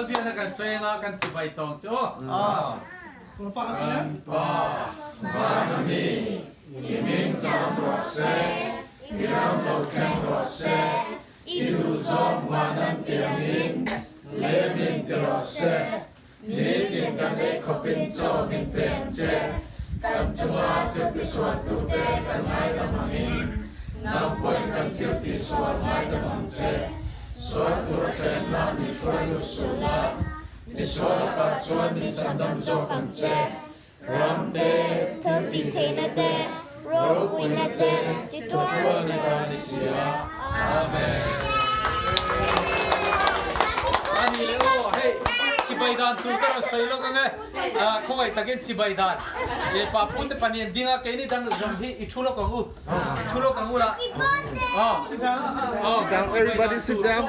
Lalbiakna kan sawi anga kan chibai tawng chu aw. Kan Pa vana mi, i hming zam rawh se, i ram lo thleng rawh se, i duhzawng van an tiangin lem in ti rawh se. Nitin kan ei khawpin chaw min pe ang che. Kan chunga thil tisualtute kan ngaidam angin, nang pawhin kan thil tisual ngaidam ang che. Sual tur a thlenna min hruai lut suh la, misual lakah chuan min chhandam zawk ang che. Ram te, thil tihtheihna te, ropuina te, chatuan i ta ni si a. Amen. Ani le aw, hei chibai dan tur ka rawn sawi lawk ang e. Khawngaih takin chibai dan leh pa pu te pahnih an ding a, keini dang zawng hi i thu lawk ang u. I thu lawk ang u la. Sit down, everybody sit down.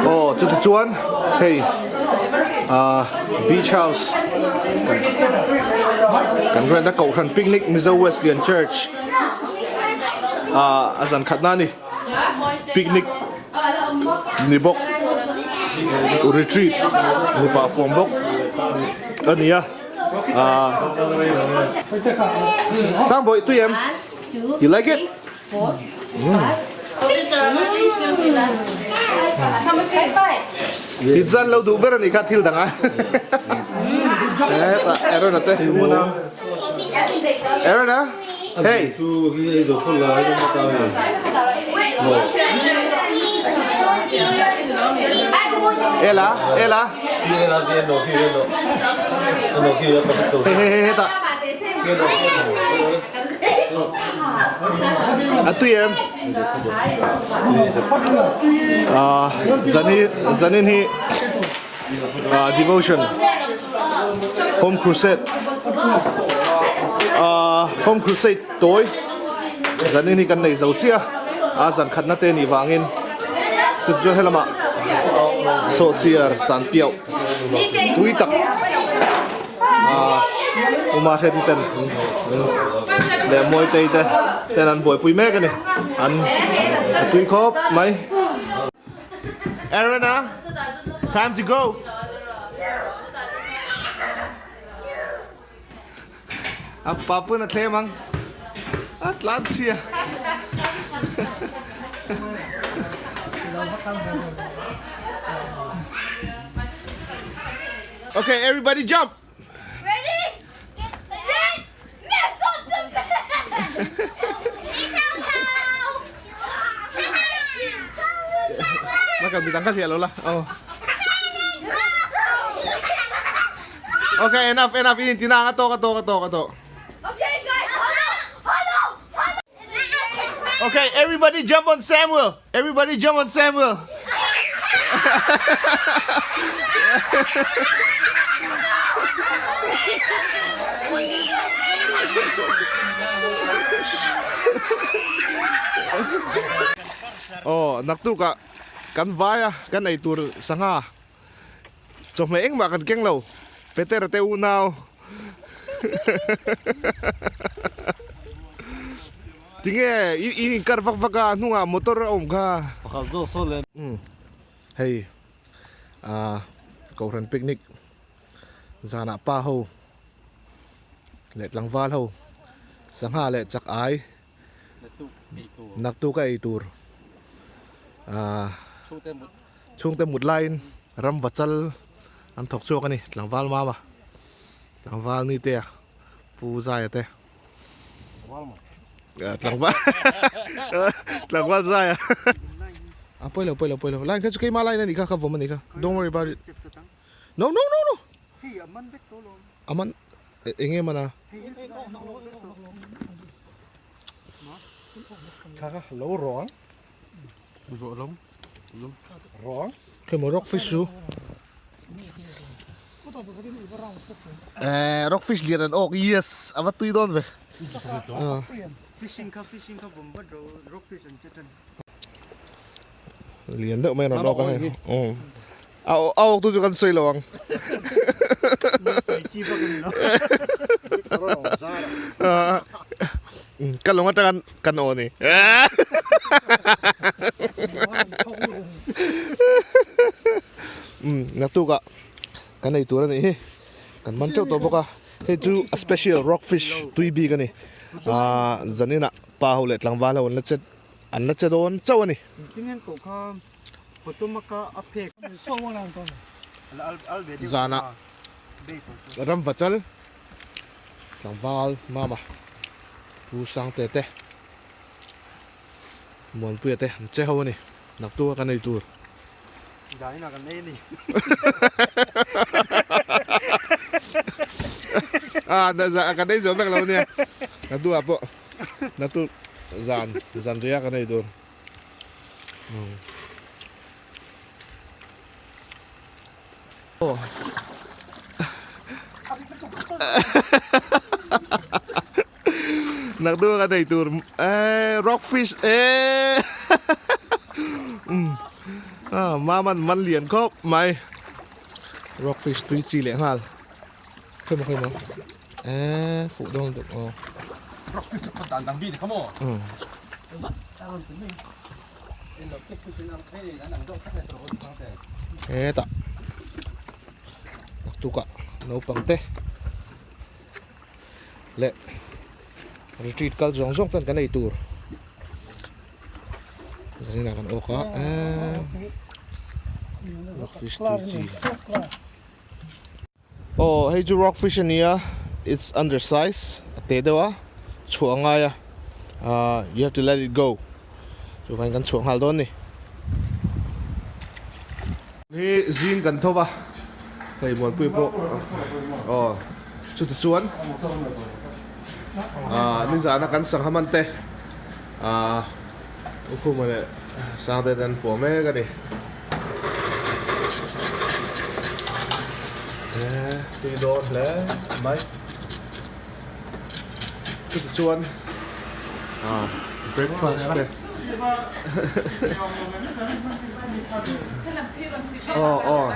Aw chuti chuan hei ah beach house kan rent a kohhran picnic Mizo Wesleyan Church ah a zan khat na a ni picnic ni bawk retreat ni pah fuam bawk a ni a ah Sangbawi tui em you like it? Pizza an lo duh ber a nih kha thil dang a hetah Aaron a te hmun a Aaron a hey Ela Ela hei hei hei hetah A tui em? Ah, zanin zanin hi ah devotion home crusade ah home crusade tawi zanin hi kan nei zo chiah a zan khatna te nih vangin chuti chuan helamah sawhchiar san piauh tui tak ah Uma Hriati ten leh Mawitei te ten an buaipui mek a ni an a tui khawp mai. Aaron a time to go. A papun a thlem ang a tlan chhia. Okay, everybody jump. Ready? Set, mess up the bed. Maka bidang kasi lola. Oh. Okay, enough, enough. In tina ka to, ka to, ka to, ka to. Okay, guys, hold on, hold on, hold on. Okay, everybody jump on Samuel. Everybody jump on Samuel. Aw naktukah kan vai a kan ei tur sangha chawhmeh engmah kan keng lo Peter te unau Tinge i inkar vak vak a a hnungah motor a awm kha. Pakhat zawk saw le. Umm hei ah Kohhran picnic zanah pa ho leh tlangval ho. Sangha leh chak ai naktuk a ei tur ah chhungte mut laiin ram va chal an thawk chhuak a ni tlangval mama tlangval ni te a pu zaia te tlangval tlangval zaia a pawilo pawilo pawilo line kha chu keima line a nih kha ka vawm a nih kha don't worry about it no no no no a man Eng nge man a? Kha kha lo rawng. Rawh lo. Rawng. Khi maw rockfish chu. Eh rockfish lian an awk yes a va tui dawn ve. Fishing kha fishing kha vawm vat ro rockfish an che tan. Lian deuh mai an rawn awk a hei. A awk tu chu kan sawi lo ang. Ka lung atang kan aw ni. Naktuk ah kan ei tur a nih hi. Kan man teuh tawh bawk a. Hei chu a special rock fish tui bik a ni. Zanin ah pa ho leh tlangval ho an la che an la che dawn chauh a ni. Zanah ramvachal tlangval mama Pu Sangte te Muanpuia te an che ho a ni naktuk a kan ei tur. Kan ei zo vek lo a nia naktuk ah pawh naktuk zan zanriah kan ei tur. Nak du ka nei tur eh rock fish eh ah maman man lian khawp mai rock fish tui chi leh nghal khawi maw khawi maw eh fuh dawn lutuk aw rock fish chu dan dang bik kha maw Hetah naktukah naupang te leh retreat kal zawng zawng ten kan ei tur zaninah kan awk a eee rockfish tui chi. Aw hei chu rock fish a nia it's under size a te deuh a chhuah a ngai a ah you have to let it go chuvangin kan chhuah nghal dawn a ni. Hi zing kan tho va hei Muanpui pawh aw chuti chuan ah nizana kan sangha man te ah Ukhuma leh Sangte te an puah mek a ni. Tui dawn hle mai. Chutah chuan breakfast te aw aw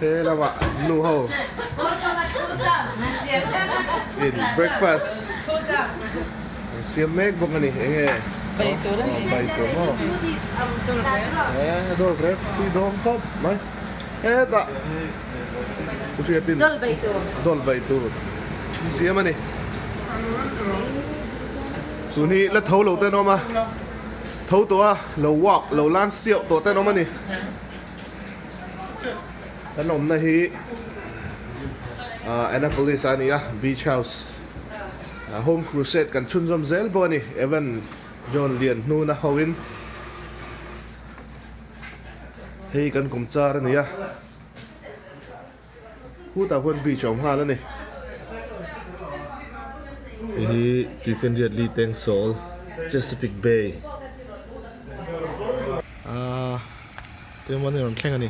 he lamah nu ho in breakfast An siam mek bawk a ni eng nge Bai tur a ni. Bai tur maw? Eh dawr rep tui dawm khawp mai. Hetah U Hriatin Dawlh bai tur. Dawlh bai tur siam a ni. Tun hi la tho lo ten awm a, tho tawh a lo walk lo lan siauh tawh ten awm a ni. Kan awmna hi Annapolis a ni a, Beach House. Home Crusade kan chhunzawm zel bawk a ni, Evan John Lian hnuna hoin hei kan kum char a ni a, khutah khuan beach a awm nghal a ni. Hei hi Tuifinriat Li Teng Sawl, Chesapeake Bay. Aaa tuemaw ni rawn thleng a ni.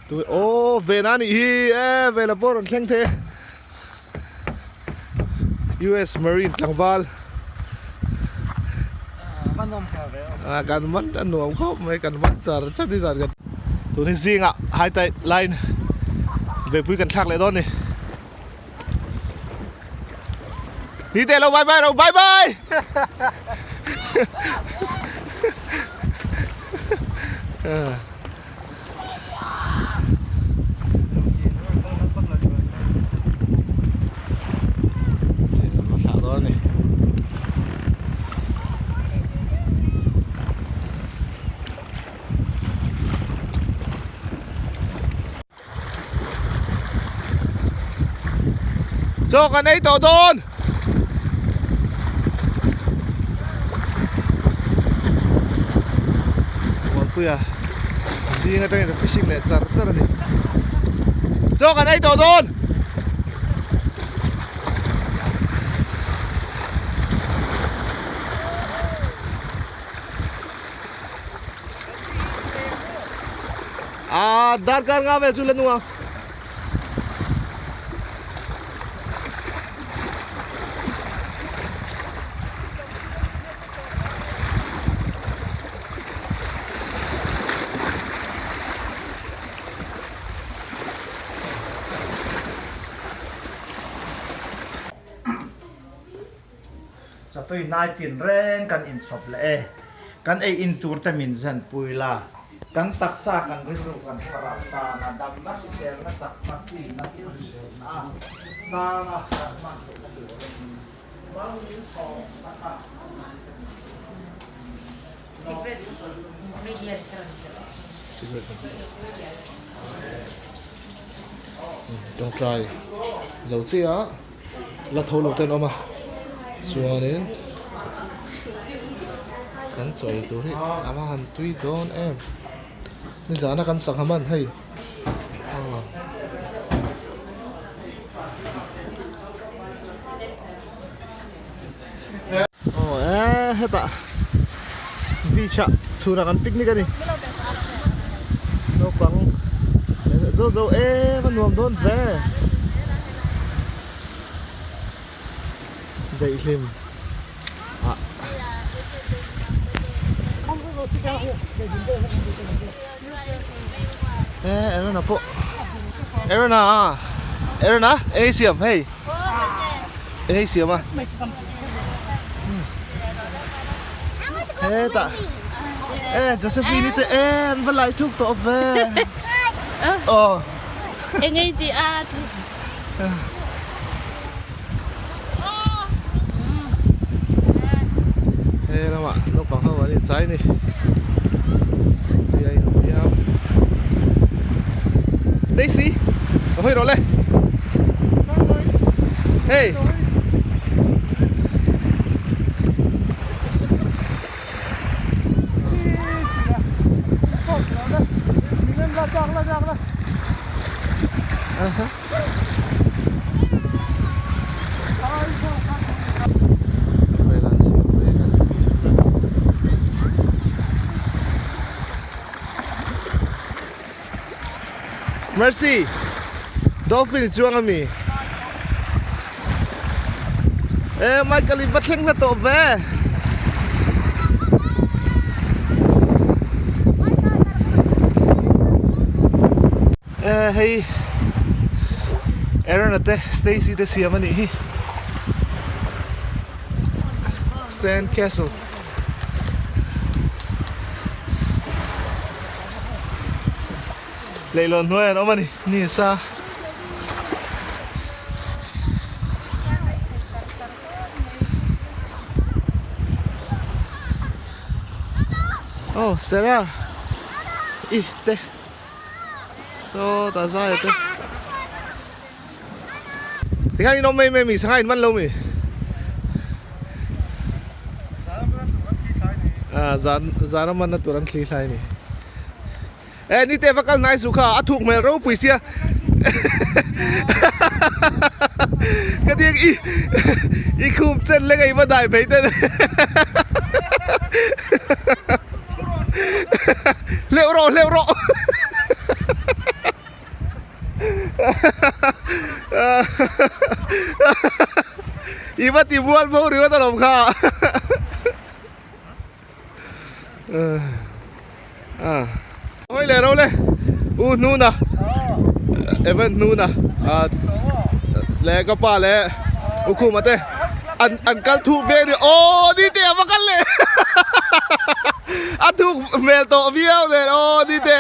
Tui aw ven a nih hi e ven a pawh rawn thleng thei e US Marine tlangval a kan man a nuam khawp mai kan man char char ni zan kan tun hi zingah high tide line vepui kan thlak leh dawn a ni. Ni teh lo bye bye ro bye bye. Chaw kan ei tawh dawn. Muanpuia zing atangin a fishing leh char char a ni. Chaw kan ei tawh dawn. A darkar nga vel chu la nung ang. Chatui nai tin reng kan inchhawp leh e. Kan ei in tur te min zen pui la. Kan taksa kan rilru kan thlarau tana damna hriselna chakna finna thil hriselna a tana kan hman theihna turin mal min sawm sak a. Tawngtai zo chiah a la tho lo te an awm a chuanin kan chaw ei tur hi a va han tui dawn em nizana kan sangha man hei aw. Aw e hetah beach ah chhunah kan picnic a ni naupang zo zo em a nuam dawn ve daihlim ah e Aaron-a pawh Aaron-a Aaron-a eng siam hei. Eng siam a hetah e Josephine te e an va lai thuk tawh ve aw eng ei tih a he lamah naupang ho an inchai a ni tui a infiam Stacy ka hawi rawh le Hey Mercy! Dolphin i chuang ami? E Michael i va thleng hla tawh ve! E hei Aaron-a te Stacy te siam anih hi Sand Castle. Leihlawn hnuai an awm a ni, ni a sa. Oh, Sarah. I te. So, ta zai te. Tikhan in awm mai mai mi sangha in man lo mi. Ah, zan zan a man na tur an thli thlai ni. E ni te va kal hnai su kha a thuk hmel ropui sia. Ka tiang i i khup chen lek a i va dai phei ten. Hleuh rawh hleuh rawh. I va ti mual bo ringawt alawm kha. Hawi leh ro le u hnuna Evan hnuna leh ka pa leh u khuma te an an kal thuh ve ni aw ni te a va kal leh a thuk hmel tawh viau nen aw ni te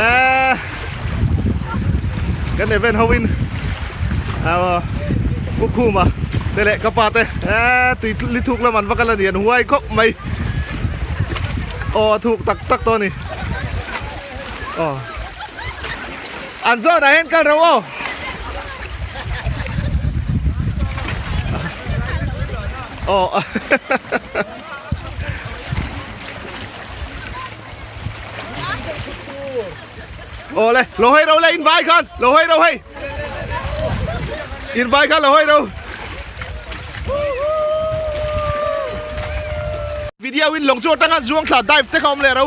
Eh kan event ho in Pu Khuma te leh ka pa te eh tui li thuk lam an va kal a ni an huai khawp mai aw a thuk tak tak tawh a ni aw an zawn ah hian kal ro aw. Aw Aw le, lo hawi ro le in vai khan, lo hawi ro hei. In vai khan lo hawi ro. Video in lawng chu atanga zuang thla dive te kha awm leh ro.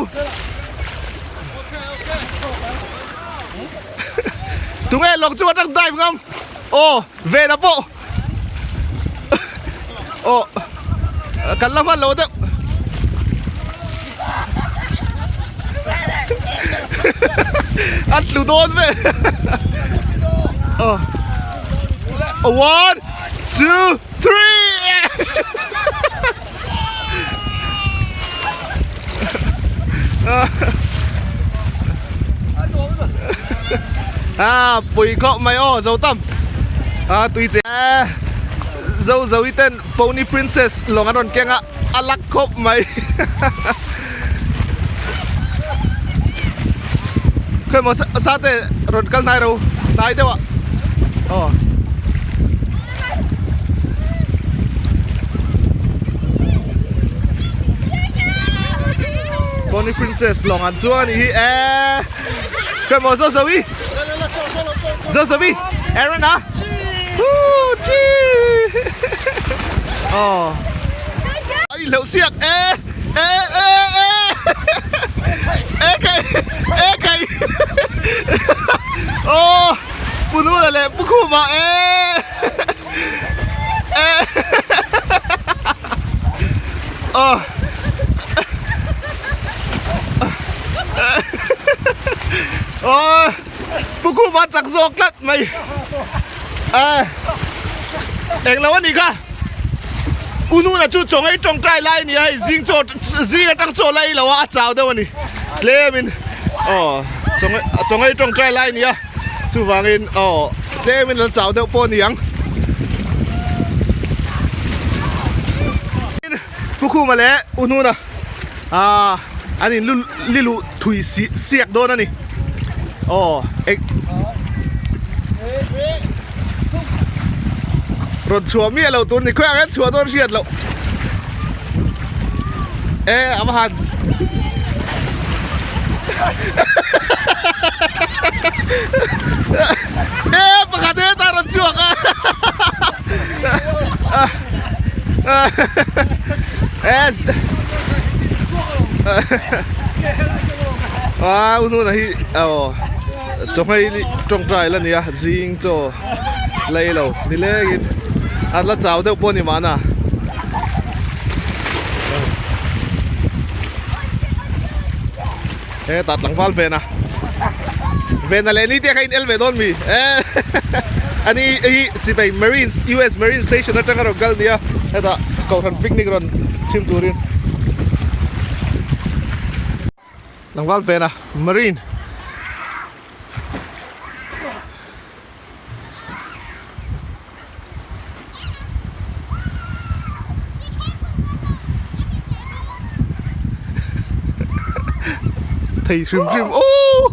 Tunge lawng chu atang dive ngam. Aw, vena pawh. Aw kan la hman lo deuh an tlu dawn ve aw one two three a pui khawp mai aw zo tam a tui che zo zo i ten pony princess lawng an rawn keng a a lak khawp mai khawimaw sa te rawn kal hnai ro hnai deuh ah aw. Pony Princess lawng an chuang a nih hi eee khawimaw zo zo i zo zo i Aaron a huu chi aw a inhleuh siak e e e e e kai e kai aw Pu Nula leh Pu Khuma e e aw aw Pu Khuma chak zawk tlat mai e englo a nih kha Pu Nula chu chaw ngei tawngtai lai a ni a hei zing chaw zing atang chaw la ei lo a a chau deuh a ni tlemin aw chaw ngei tawngtai lai a ni a. Chuvangin aw tlemin la chau deuh pawh a ni ang. Pu Khuma leh U Hnuna ah an in li luh thui siak dawn a ni. Aw eng rawn chhuah miah lo tur ni khawiah hian chhuah dawn hriat loh. E a va han E pakhat hetah rawn chhuak a Es A u hnuna hi aw chawhmei tawngtai la nia zing chaw lei lo nilengin a la chau deuh pawh a ni mahna. Hetah tlangval Vena Vena leh ni te kha in el ve dawn mi ani hi sipai Marines US Marine Station atanga rawn kal nia hetah kohhran picnic rawn chhim turin tlangval Vena Marine. Thei hrim hrim oh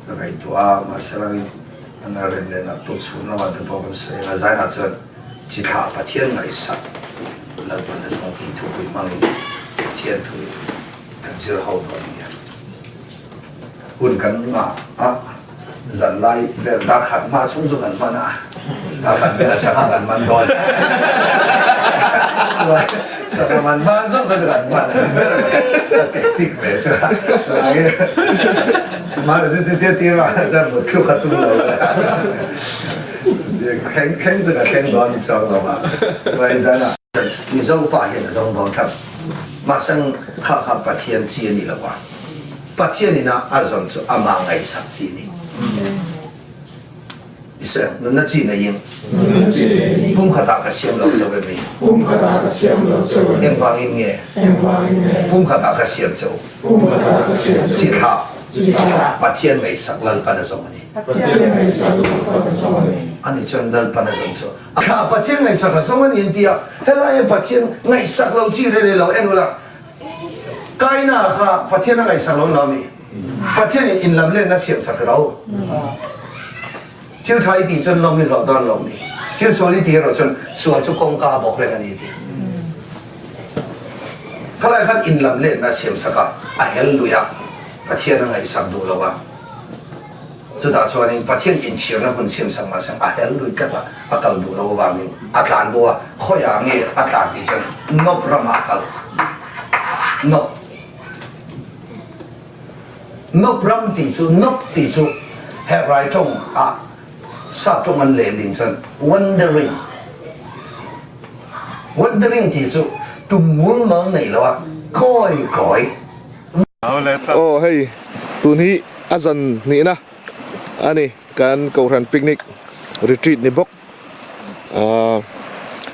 Ka ngaihtuah a, mahse langin an la rem leh nak tuk chhung lamah te pawh kan sawi ang a, zainah chuan chi thlah Pathian ngaihsak Lalpan a zawng tih thupui hmangin Pathian thu kan zir ho dawn nia. Hun kan ngah a. Zan lai vel dar khat hma chhung chu kan hman a, dar khat velah sangha kan man dawn. Chuan sangha man hma zawk kha chu kan hman a ni ber mai, ka tactic ve chu a. Mahni chu chutia tir a chuan mut thluk a tum lo a. Thleng thleng chu ka thleng dawn chuang lo a, mai zan a. Mizo pa hian a dawng dawn tlat. Mahse kha kha Pathian chi a ni lo a. Pathian ina a zawn chu amah ngaihsak chi a ni. Israel, nunna chi neiin pumkhatah ka siam lo chauh em i? Engvangin nge pumkhatah ka siam che u? Chi thlah Pathian ngaihsak Lalpan a zawng a ni. Ani chuan Lalpan a zawng chu thlah Pathian ngaihsak a zawng a ni an ti a. Helai Pathian ngaihsak lo chi rere lo en ula. Kaina kha Pathian a ngaihsak lo lo mi? Pathian in in lam lenna siam sak lo. Thil tha i tih chuan lawm i hlawh dawn lo mi? Thil sual i tih erawh chuan sual chu kawngka a bawk reng a ni ti. Khalai khan in lam lenna siam sak a, a hel lui a, Pathian a ngaihsak duh lo a. Chutah chuanin Pathian inchhirna hun siamsak mah se a hel lui tlat a, a kal duh lo avangin a tlan bo a, khawiah nge a tlan tih chuan Nob ramah a kal. Nob. Nob ram tih chu, Nob tih chu Hebrai tawng ah sap tawng an lehlin chuan wandering. Wandering tih chu tum mulmal nei lo a, kawi kawi. Aw hei tun hi a zan hnihna a ni kan kohhran picnic retreat ni bawk ahh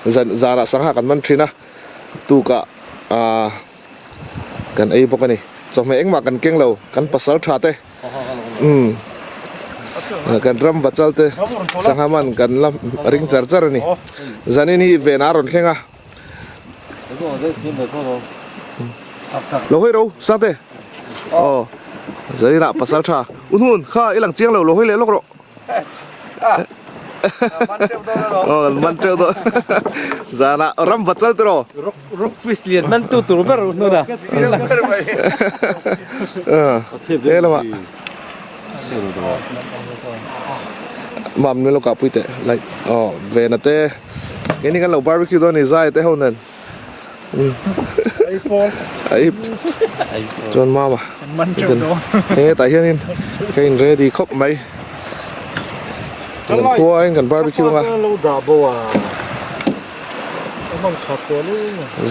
zan zanah sangha kan man thin a tukah ahh kan ei bawk a ni chawhmeh engmah kan keng lo kan pasal tha te umm kan ram vachal te sangha man kan la ring char char a ni zanin hi ven a rawn thleng a. Lo hawi ro Sangte aw Zarina pasal tha u hnun kha i lang chiang lo lo hawi leh lawk rawh aw kan man teuh dawn zanah ram va chal tiraw rock fish lian man tu tur ber u hnun a he lamah mam ni lo kah pui teh like aw vena te. Keini kan lo barbecue dawn a ni zai te ho nen ai chuan mama enge tah hianin ka in ready khawp mai zan khua in kan barbecue anga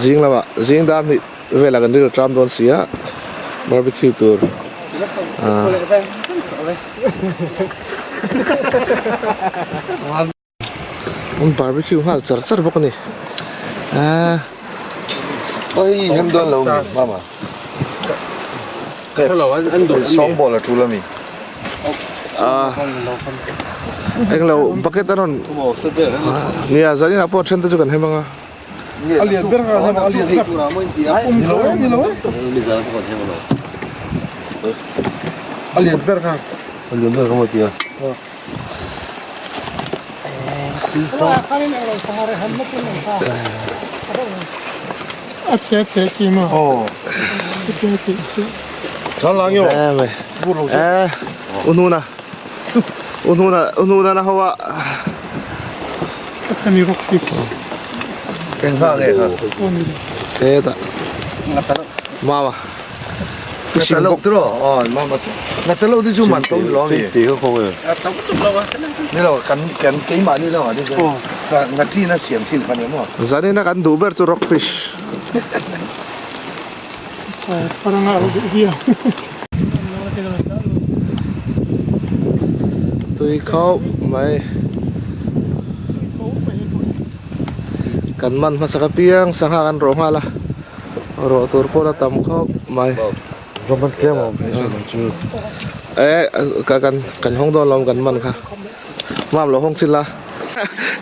zing lamah zing dar hnih velah kan rilru tram dawn si a barbecue tur ah. An barbecue nghal char char bawk a ni aaa. Oi hem dawn lo mi mama. Sawngbawl a tul a mi. Aaa englo bucket a rawn nia zanin ah pawh then te chu kan hem anga. A lian ber kha kan hem ang a lian ber. Ni lo e ni lo e. A lian ber kha. A lian ber kha maw tia. Ununa ununa ununa na hoa e ta mama Fishing box Zanina kan duh ber chu rock fish. Tui khauh mai. Kan man hmasak apiang sangha kan rawh nghal a. Rawh tur pawh la tam khawp mai. Eh ka kan kan hawng dawn lo kan man kha. Mam lo hawng chil la.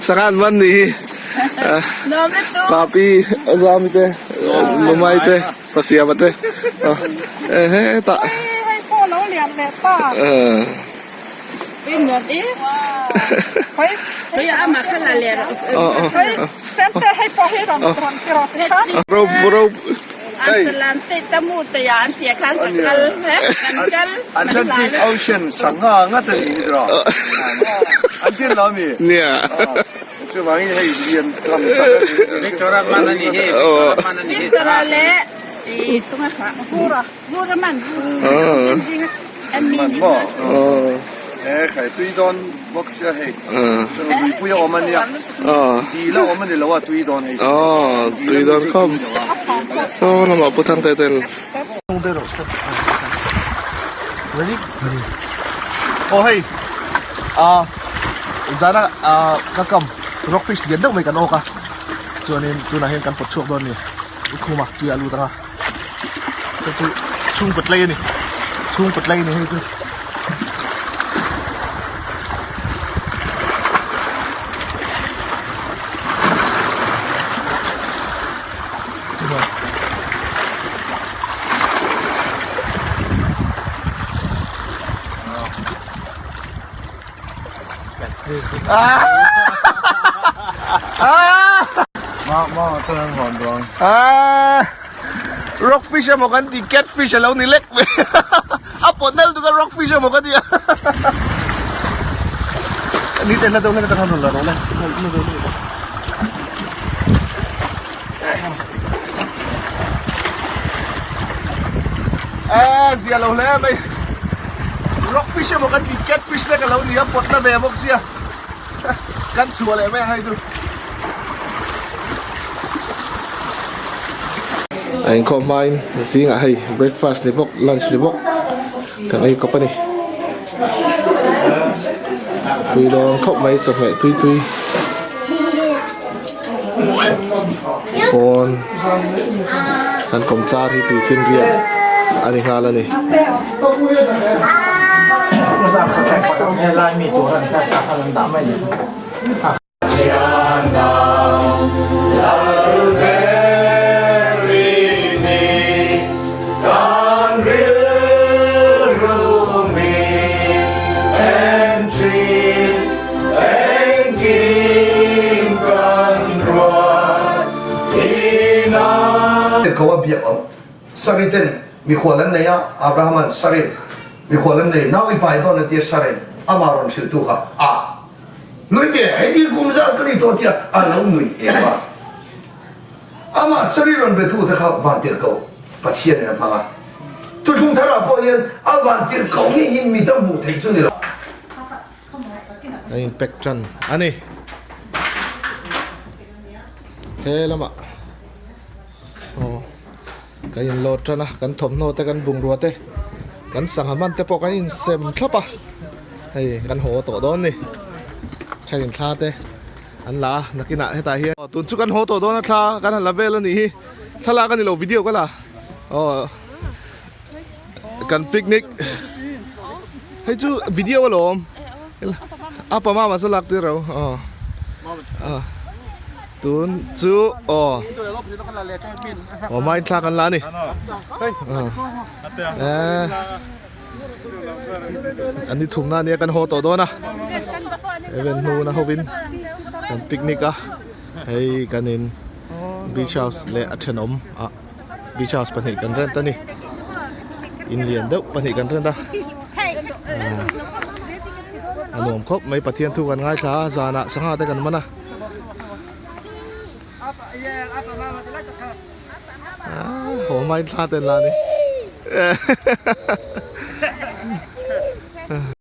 Sangha an man nih hi. Papi Zami te Lumai te Pasiama te. Eh hetah. Eh. Ro ro. Atlantic Ocean sangha ngat a ni rawh an ti lo mi nia chuvangin hei lian tham tak a ni Victor-a man a ni hi Victor-a man a ni hi sangha man maw e khai tui dawn bawk sia hei luipui a awm a nia dil a awm a ni lo a tui dawn hei tui dawn khawp saw lamah pu Thangte ten aw hei ah zana ah ka kam rockfish lian deuh mai kan awk a chuanin tunah hian kan pawt chhuak dawn a ni lukhum a tui ah lut ang a hei chu chhungkaw tlei a ni chhungkaw tlei a ni hei chu. Rockfish emaw kan ti catfish alo ni lek mai a pawt nal tuk a rockfish emaw ka ti a ni te na deuh hlek atang khan rawn la rawh le na deuh hlek A zia lo hle mai rockfish emaw kan tih catfish lek alo ni a pawt na ve bawk sia kan chhuah leh mai ang hei chu. A inkhawm hmain zingah hei breakfast ni bawk lunch ni bawk kan ei kawp a ni tui dawn khawp mai chawhmeh tui tui. Pawn kan kawm char hi tui fin riat a ni nghal a ni. Ko a biak awm. Sari ten mikhual an nei a, Abraham-a'n Sari mikhual an nei, nau i pai dawn a tia Sari'n amah rawn hrilh tu kha a nui te, heti kum zat ka ni tawh tia a lo nui em a. Amah Sari rawn be tu te kha vantirh ko Pathian in a hmang a. Thuthlung tharah pawh hian a vantirh ko ngei hi mi dang hmuh theih chu ni lo. A in pack tan a ni. He lamah aw kan in load tan a kan thawmhnaw te kan bungrua te kan sangha hman te pawh kan in sem thlap a hei kan haw tawh dawn a ni thenin thla te an la a nakinah hetah hian tun chu kan haw tawh dawn a thla kan han la vel a nih hi thlalak a ni lo video ka la aw. Kan picnic hei chu video alawm apa mama chu lak tir ro aw tun chu aw aw mai thla kan la ani an ni thum na ania kan haw tawh dawn a even hnu na hovin kan picnic a hei kan in beach house leh a thenawm ah. Beach house pahnih kan rent a ni in lian deuh pahnih kan rent a a nuam khawp mai Pathian thu kan ngaithla a zanah sangha te kan man a haw hmain thla te an la a ni.